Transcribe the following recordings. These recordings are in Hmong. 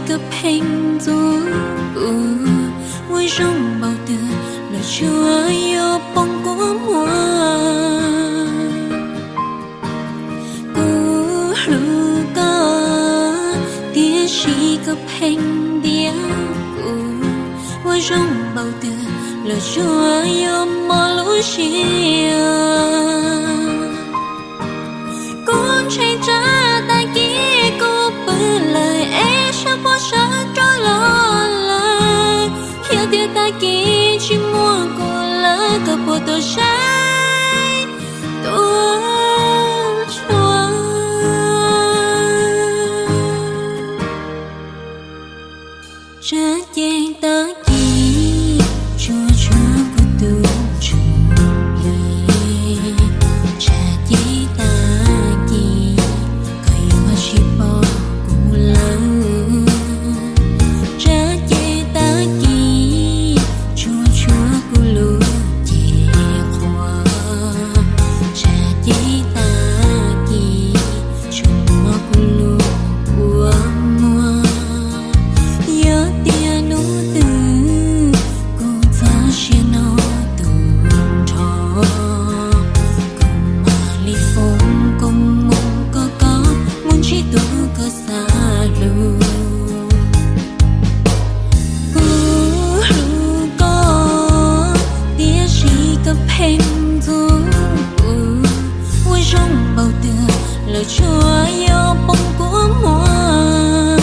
koj pheej ntxub kuv, ua zoo npaum twg los tsuas yuav poob kua muag. Kuv hlub koj, tiam sis koj pheej ntiab kuv, ua zoo npaum twg los tsuas yuav mob lub siab. Kuv ntshai tsam tag kis kuv pw lawm es sawv pob sawv rog los lawm, yog tias tag kis tsis muaj kuv lawm koj puas tuaj saib, tuaj xyuas. Tsam ces tag kis tsuas tshuav kuv tus ntsuj plig, tsam ces tag kis koj yuav tsis pom kuv lawm. Tsam ces tag kis tsuas tshuav kuv lub cev qhuav, tsam ces tag kis tsuas muaj kuv lub kua muag. Yog tias hnub twg kuv txoj sia no tu nrho, kuv mam li foom koob hmoov kom koj mus ntsib tus koj xav hlub. Kuv hlub koj, tiam sis koj pheej ntxub kuv, ua zoo npaum twg los tsuas yuav poob kua muag.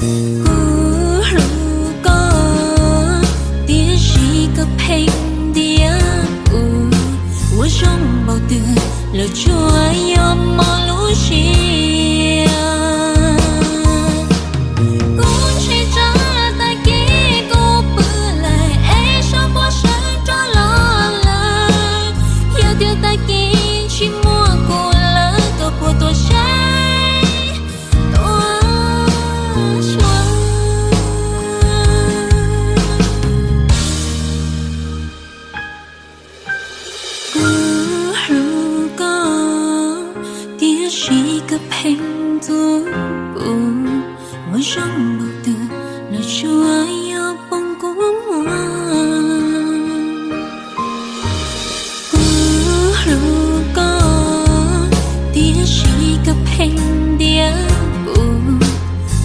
Kuv hlub koj, tiam sis koj pheej ntiab kuv, ua zoo npaum twg los tsuas yuav mob lub siab. Kuv ntshai tsam tag kis kuv pw lawm es sawv pob sawv rog los lawm, yog tias tag kis tsis muaj kuv lawm koj puas tuaj saib, tuaj xyuas. Kuv hlub koj, tiam sis koj pheej ntxub kuv, ua zoo npaum twg los tsuas yuav poob kua muag. Kuv hlub koj, tiam sis koj pheej ntiab kuv,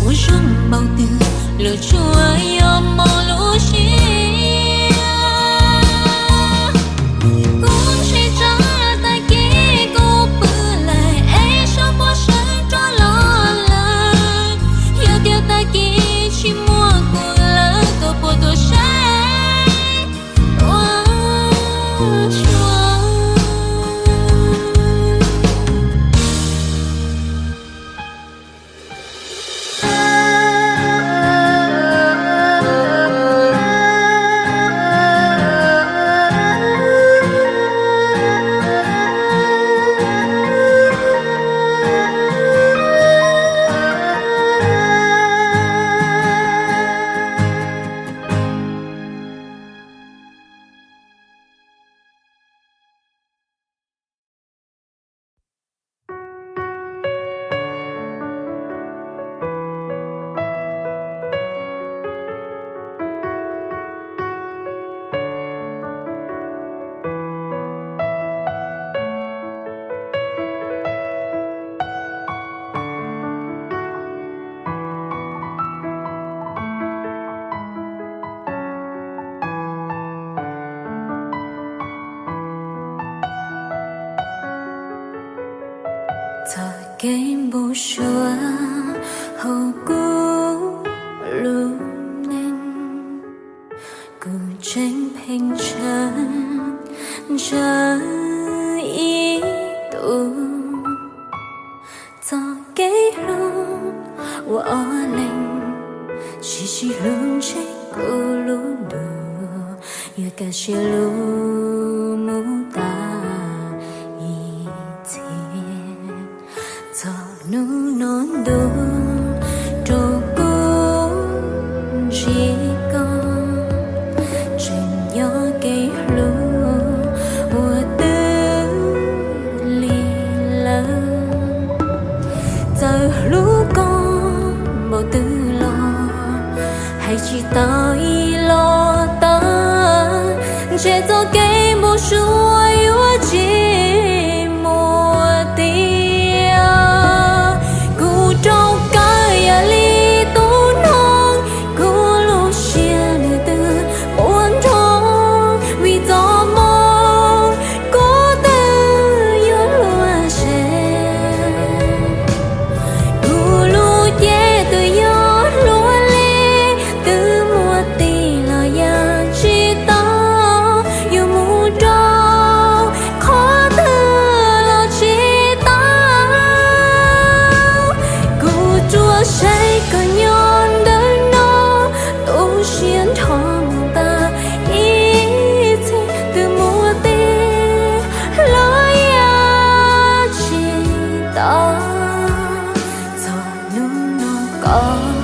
ua zoo npaum twg los tsuas yuav mob lub siab. Kuv ntshai tsam tag kis kuv pw lawm es sawv pob sawv rog los lawm, yog tias tag kis tsis muaj kuv lawm koj puas tuaj saib, tuaj xyuas. Txoj kev npau suav hauv kuv lub neej, kuv tseem pheej ntshaw ntshaw ib tus. Txoj kev hlub uas ob leeg sib sib hlub ntshe kuv lub ntuj yuav kaj siab lug mus tas ib txhis. Txog hnub no ntuj rau kuv ntsib koj, tseem nyob kev hlub uas twb lig lawm. Txawm hlub koj Tsis tau ib los tag, ntshe txoj kev npau suav yuav tsis muaj tiag. Kuv rov qab yog li tus noog, kuv lub siab nws twb muaj nroo, vim txoj moo kuv twb yuav luag se. Kuv lub cev twb yog hlua li, twb muaj tig los yam tsis tau, yuav mus rau qhov twg los tsis tau. Kuv tsuas saib koj nyob ntawm no, tu siab nrho mus tas ib txhis, twb muaj tig los yam tsis tau. Txog hnub no koj